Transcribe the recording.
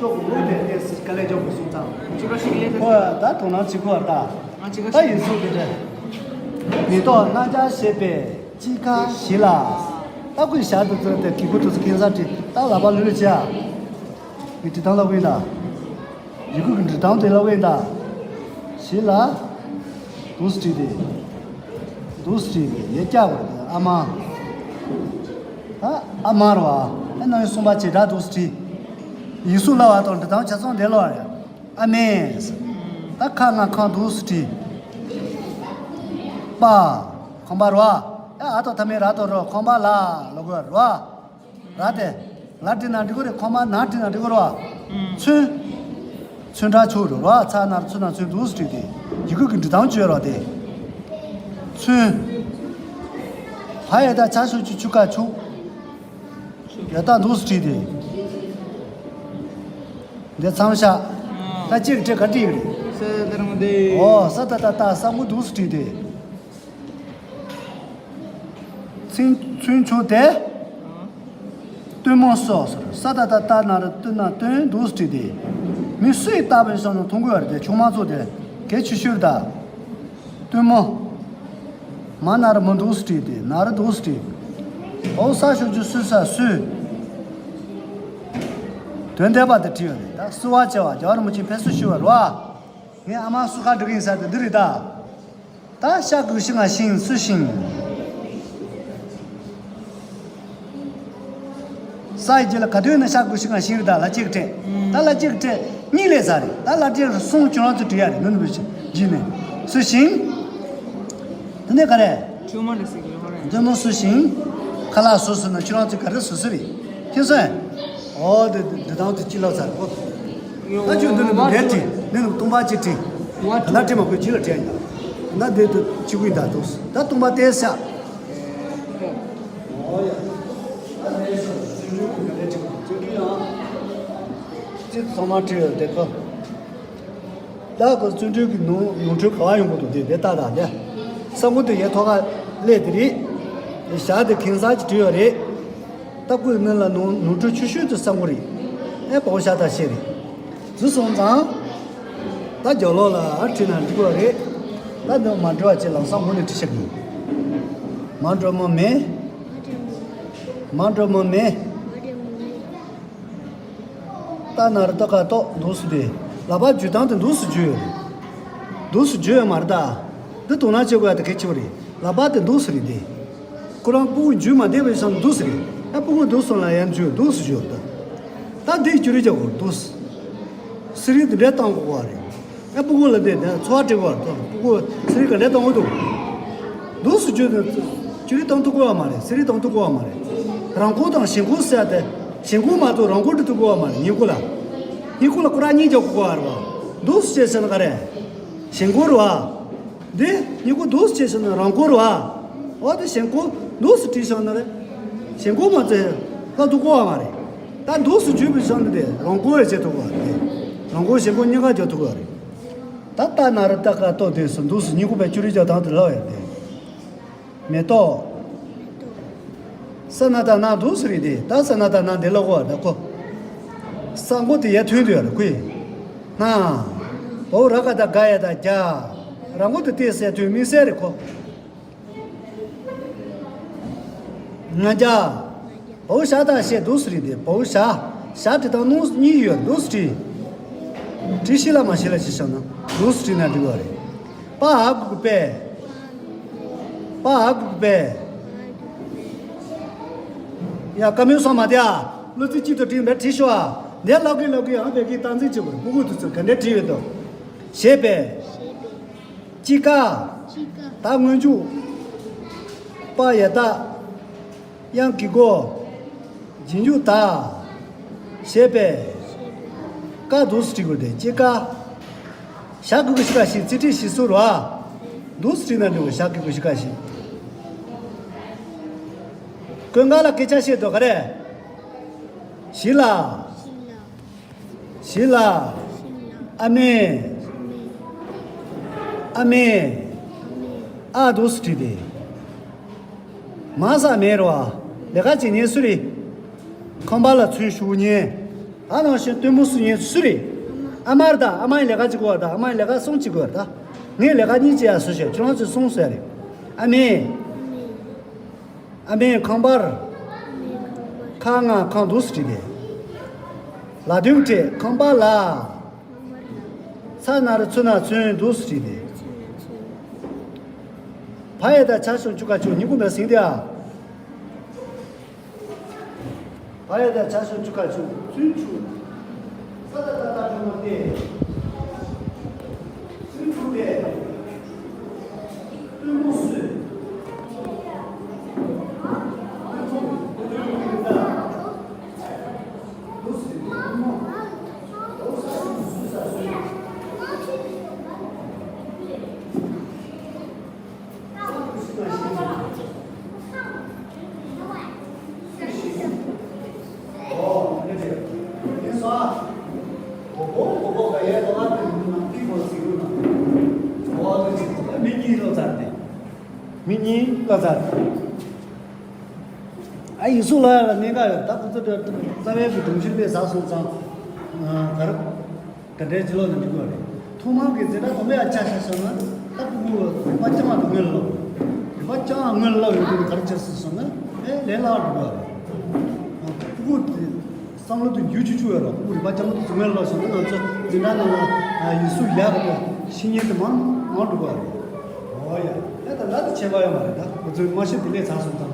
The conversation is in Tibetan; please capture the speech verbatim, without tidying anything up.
ཅོག་གི་ལུགས་དེ་ལྟས་སི་དཀའ་ལས་ཅོག་གི་གསུང་ཙང་། ཅི་ག་ཞིག་ལས་ཁོ་ད་དོ་སྣང་བྱེད་དགོས་པ་ད། ང་ཅི་ག་ད་ཞིག་ཡིན་གསུང་དེ་འདྲ། མེ་ཏོག་སྣ་བརྒྱ་བཞད་པའི་དཔྱིད་ཀ་ཞིག་ལ། ད་ཁོའི་ཞག་དུ་ཚོད་དེ་གི་ཁུ་དུ་ཚོ་ཁེན་ས་ཏི་ད་ལ་པ་ལུ་ལུ་བྱ། མི་ཏི་ཐང་ལ་ཝེ་ད། ཡི་གུ་གི་འབྲི་སྟངས་དེ་ལ་ཝེ་ད། ཞིག་ལ། དུ་སི་ཏི་དེ། དུ་སི་ཏི་དེ་ཡེ་ཀྱ་བར་དེ་ཨ་མ། ད་ཨ་མ་ར་བ། ཨ་ནང་གསུངས་པ་བྱེ་བྲག་དུ་སི་ཏི། ཡིག་གཟུགས་ལ་བ་དང་འབྲི་སྟངས་ཆ་ཚང་དེ་ལ་ཨ་མེ། ད་ཁ་ང་ཁང་དུ་སི་ཏི། པ། ཁང་པ་ར་བ། ཨ་ཨ་དང་ཐ་མའི་ར་དང་རོ་ཁང་པ་ལ་ལོ་གོ་ར་བ། ར་དེ། ལ་བྲིས་ན་འགྲིག་གི་རེད། ཁོ་མ་ན་བྲིས་ན་འགྲིག་གི་རེད་བ། ཚུན། ཚུན་དྲག་ཆུ་རུ་ར་ཚ་ན་རུ་ཚུན་ན་ཚུན་དུ་སི་བྲིས་ཏེ། ཡི་གུ་གི་འབྲི་སྟངས་བཅོས་རོགས་ཏེ། ཚུན། ཧ་ཡ་ད་ཆ་ཆུ་ཆུ་ཆུ་ཀ་ཆུ། ཡ་ད་དུ་སི་བྲིས་ཏེ། འདི་མཚམས་བཞག་ད་གཅིག་བྲིས་ག་བྲིས་རེད། ས་ད་རང་དེ། ཨོ་ས་ད་ད་ད་ས་མགོ་དུ་སི་བྲིས་ཏེ། ཚུན་ཚུན་ཆུ་དེ། སྟོན་མོ་སོགས་སོ་ས་ད་ད་ད་ན་ར་སྟོན་ན་སྟོན་དུ་སི་བྲིས་ཏེ། མི་སུ་ཡི་ལྟ་བུའི་བསམ་བློ་མཐོང་དགོས་པ་རེད་དེ་ཆུང་མ་ཚོ་དེ་གལ་ཆེ་ཤོས་ད། སྟོན་མོ། མ་ན་ར་མོ་དུ་སི་བྲིས་ཏེ་ན་ར་དུ་སི་བྲིས། འོ་ས་ཤོག་ཆུ་སུ་ས་སུ། དོན་འདས་པ་དེ་བྲིས་ཡོད་རེད་ད་སུ་བ་བྱ་བ་རྒྱ་བར་མོ་ཆེན་ཕེ་སུ་ཞུ་བ་རོ། ངའི་ཨ་མ་སུ་ཁ་འགྲིག་ཡིན་ས་དེ་འདི་རེད་ད། ད་ཤ་གུ་ཤི་ང་ཤིང་སུ་ཤིང་། ས་ཡི་རྗེས་ལ་ག་དུས་ན་ཤ་གུ་ཤི་ང་ཤིང་རེད་ད་ལ་གཅིག་སྤྲད། ད་ལ་གཅིག་སྤྲད་གཉིས་ལས་ས་རེད་ད་ལ་གཅིག་སོང་ཁྱོད་རང་ཚོ་བྲིས་ཡ་རེད་ནུ་ནུ་བུ་ཤི་རྗེས་ནས་སུ་ཤིང་། དེ་ནས་ག་རེ། ཁྱོད་མ་ལ་སི་གི་ཧོ་རེ། འདི་མོ་སུ་ཤིང་། ཁ་ལག་སོ་སོ་ན་ཁྱོད་རང་ཚོ་ག་རེ་སུ་སུ་རེད། ཁྱེད་སོང་། ཨོ་དེ་འདི་དང་དེ་ཅི་ལབ་ཚར་གོ། ད་ཁྱོད་འདི་ནི་འདི་འདྲའི་དྲི་འདི་ནི་སྟོང་པ་ཅི་དྲི། ད་དྲི་མ་གོ་ཅི་ལ་དྲི་ཡ། ད་འདི་དུ་ཅི་གུ་ཡིན་ད་དུ་ད་སྟོང་པ་དེ་ས། ཨོ་ཡ། ད་དེ་སུ་ཅི་གུ་ཡིན་ད་དྲི་ཅི་གུ་ཡང་། ཅི་ཚང་མ་དྲི་ཡོད་དེ་གོ། ད་ཁོ་བརྩོན་འགྲུས་ཀྱི་ནོར་ནོར་འཁྲུལ་ག་བ་ཡོང་གི་འདུག་དེ་དེ་ལྟ་དང་དེ། ས་མགོ་དེ་ཡའི་ཐོག་ཁ་སླེབས་དེ་རེད། ཞག་དེ་གིན་གསར་གྱི་བྲིས་ཡོད་རེད། ད་ཁོའི་མིང་ལ་ནོར་ནོར་འཁྲུལ་ཆུ་ཤོད་དུ་ས་མགོ་རེད། ཨེ་བའོ་ཤ་ད་ཤེས་རེད། འཛུལ་སོང་ཙང་། ད་རྒྱབ་ལོགས་ལ་ཨ་བྲིས་ན་འགྲིག་གི་རེད། ད་འདི་མ་འགྲོ་བ་ཅིག་ལམ་སང་མགོ་ནས་བྲིས་ཤག་གི། མ་འགྲོ་མོ་མེད། མ་འགྲོ་མོ་མེད། ཏ་ན་ར་ཏ་ཀ་ཏོ་འདུག་སེ་དེ། ལག་པ་འཇུ་སྟངས་དེ་འདུག་སེ་འཇུ་ཡོད་རེད། འདུག་སེ་འཇུ་ཡོད་མ་རེད་ད། འདི་དོ་སྣང་བྱེད་དགོས་ཡ་དེ་གལ་ཆེ་བ་རེད། ལག་པ་དེ་འདུག་སེ་རེད་དེ། ཁོ་རང་ཕྲུ་གུ་འཇུ་མ་བདེ་བའི་བསམ་འདུག་སེ་རེད། ད་ཕྲུ་གུ་འདུག་སོང་ལ་ཡང་འཇུ་འདུག་སེ་འཇུ་ཡོད་ད། ད་འདི་ཅུ་རི་རྒྱག་དགོས་འདུག་སེ། སི་རི་དེ་འདྲ་བཏང་དགོས་པ་རེད། ཨ་ཕྲུ་གུ་ལ་དེ་ནས་འཚོ་བ་སྤྲད་དགོས་པ་རེད། ཕྲུ་གུ་སི་རི་ག་འདྲ་བཏང་དགོས་འདུག་འདུག་སེ་འཇུ་དེ་ཅུ་རི་བཏང་ཐུབ་དགོས་པ་མ་རེད། སི་རི་བཏང་ཐུབ་དགོས་པ་མ་རེད། རང་འཁོར་དང་ཞེན་འཁོར་ཟེར་ཡ་དེ། ཞེན་འཁོར་མ་གཏོགས་རང་འཁོར་འགྲོ་ཐུབ་དགོས་པ་མ་རེད། ཉེ་འཁོར་ལ། ཉེ་འཁོར་ལ་སྐོར་ར་གཉིས་རྒྱག་དགོས་པ་རེད་བ། འདུག་སེ་བྱས་ཟེར་ན་ག་རེ། ཞེན་འཁོར་རེད་བ། འདི་ཉེ་འཁོར་འདུག་སེ་བྱས་ཟེར་ན་རང་འཁོར་རེད་བ། འོ་དེ་ཞེན་འཁོར་འདུག་སེ་བྲིས་བཞག་ན་རེད། ཞེན་འཁོར་མ་ཚད་ལྷག་ཐུབ་དགོས་པ་མ་རེད། ད་འདུག་སེ་འཇུས་པའི་བསམ་བློ་དེ་རང་འཁོར་བས་བྱེད་ཐུབ་དགོས་པ་རེད། རང་འཁོར་ཞེན་འཁོར་གཉིས་ཀ་རྒྱག་ཐུབ་དགོས་པ་རེད། ད་ཏ་ན་ར་ཏ་ཀ་ཏོ་དེ་སུ་འདུག་སེ་ཉེ་འཁོར་པའི་ཅུ་རི་རྒྱག་སྟངས་དེ་ལབ་ཡ་དེ། མེ་ཏོག་ས་ན་ད་ན་འདུག་སེ་རེད་དེ། ད་ས་ན་ད་ན་དེ་ལ་གོ་བ་ད་གོ། ས་མགོ་དེ་ཡ་ཐོན་དུ་ཡ་རེད་ཁོས། ན། བའོ་ར་ག་ད་ག་ཡ་ད་རྒྱ། ར་མགོ་དེ་ཏེ་སེ་ཐོན་མི་སེ་རེད་ཁོ། ང་རྒྱ། བའོ་ཤ་ད་ཤེ་འདུག་སེ་རེད་དེ། བའོ་ཤ། ཤ་དེ་དང་ནོ་གཉིས་ཡོད་འདུག་སེ་རེད། དྲི་ཤི་ལ་མ་ཤི་ལ་ཤི་ཤ་ན་འདུག་སེ་རེད་ན་འགྲིག་བ་རེད། པ་ཧ་གུ་གུ་པེ། པ་ཧ་གུ་གུ་པེ། ཡ་ཀ་མེད་སོང་མ་དེ་ཨ། བློ་རྩེ་གཅིག་ཏུ་དྲིལ་བས་བྲིས་ཤོག་ཨ། འདས་ལབ་གི་ལབ་གི་ཨ་བས་གི་སྟངས་འཛིན་བྱེད་དགོས། ཕྲུ་གུ་དུ་ཚོད་ག་འདྲས་བྲིས་ཡོད་དོ། ཞེས་པས། དཔྱིད་ཀ་ད་སྔོན་འཇུག་པ་ཡ་ད། དབྱངས་ཀྱི་མགོ། རྗེས་འཇུག་ད། ཞེས་པས། ཀ་འདུག་སེ་བྲིས་དགོས་ཏེ་དཔྱིད་ཀ་ཞ་གི་གུ་ཞི་ཀ་ཞིག་ཚིག་ཁྲིད་ཞིག་སུ་རུ་ཨ། འདུག་སེ་བྲིས་ན་འགྲིག་གོ། ཞ་གི་གུ་ཞི་ཀ་ཞིག་ཀུན་དགའ་ལ་སྐད་ཆ་བཤད་དོ་ག་རེ། ཞི་ལ། ཞི་ལ། ཨ་མེ། ཨ་མེ། ཨ་འདུག་སེ་བྲིས་ཏེ། མ་ས་མེ་རུ་ཨ། ལས་ཀ་བྱེད་ཉན་སུ་རེད། ཁང་པ་ལ་ཚུན་ཞུགས་ཉན། ད་ནང་བཞིན་སྟོན་མོ་སུ་ཡིན་སུ་རེད། ཨ་མར་ད་ཨ་མའི་ལས་ཀ་ཅིག་དགོས་པ་ད་ཨ་མའི་ལས་ཀ་གསུམ་ཅིག་དགོས་པ་ད། ངའི་ལས་ཀ་གཉིས་ཅིག་ཡ་སུ་ཞེས་ཁྱོད་རང་ཚོས་གསུངས་ཟེར་རེད། ཨ་མའི། ཨ་མའི་ཁང་པར། ཁ་ང་ཁང་འདུག་སེ་བྲིས་ཏེ། ལ་དུང་བྲེ་ཁང་པ་ལ། ཚ་ན་རུ་ཚུ་ན་ཚུན་འདུག་སེ་བྲིས་ཏེ། བ་ཡ་ད་ཆ་ཤོ་ཆུ་ཁ་ཆུ་ཉི་གུ་མེ་སིང་དེ་ཨ། བ་ཡ་ད་ཆ་ཤོ་ཆུ་ཁ་ཆུ་ཚུན་ཆུ། ས་ད་ད་ད་ཁྲོ་མ་ཏེ། ཚུན་ཆུ་ཏེ། ཏུན་མོ་སུ། མི་གཉིས་ལོ་ཙཱ་རེད། མི་གཉིས་ལོ་ཙཱ་རེད། ཨ་ཡིག་གཟུགས་ལ་ཡང་ལ་གནད་འགག་ཡོད། ད་ཁོ་ཚོ་འདྲ་རྩ་བའི་གི་སྒྲོམ་གཞི་སླེབས་ཚར་སོང་ཙང་། ག་རེ། ག་འདྲའི་ཕྱི་ལོགས་ནས་འགྲིག་གི་རེད། ཐོག་མར་གྱི་འཛིན་གྲྭ་དང་པོ་ཡར་བཅར་བཞག་སོང་ན་ད་སྤུ་གུ་རུས་པ་རྐྱང་བ་དང་སྔོན་ལ་སློབ། རུས་པ་རྐྱང་བ་སྔོན་ལ་སློབ་ཡོང་དུས་ག་རེ་བྱེད་སྲིད་སོང་ན་ཨེ་ལས་སླ་བ་འགྲོ་གི་རེད། སྤུ་གུ་དེ་བསམ་བློ་དེ་འགྱུར་ཆུ་ཆུ་ཡོད་རེད། སྤུ་གུ་རུས་པ་རྐྱང་བ་དེ་ཚོ་སྔོན་ལ་སློབ་སོང་ན་ང་ཚོ་འཛིན་གྲྭ་ནང་ལ་ཡིག་གཟུགས་ཡག་གི་ཤེས་མཁན་དེ་མང་མང་འགྲོ་གི་རེད། ཨོ་ཡ། ཨེ་ད་ལྟ་དེ་བྱས་པ་ཡོད་མ་རེད། ད་ཁོ་ཚོའི་མ་ཤེས་དེ་སླེབས་ཚར་སོང་ད།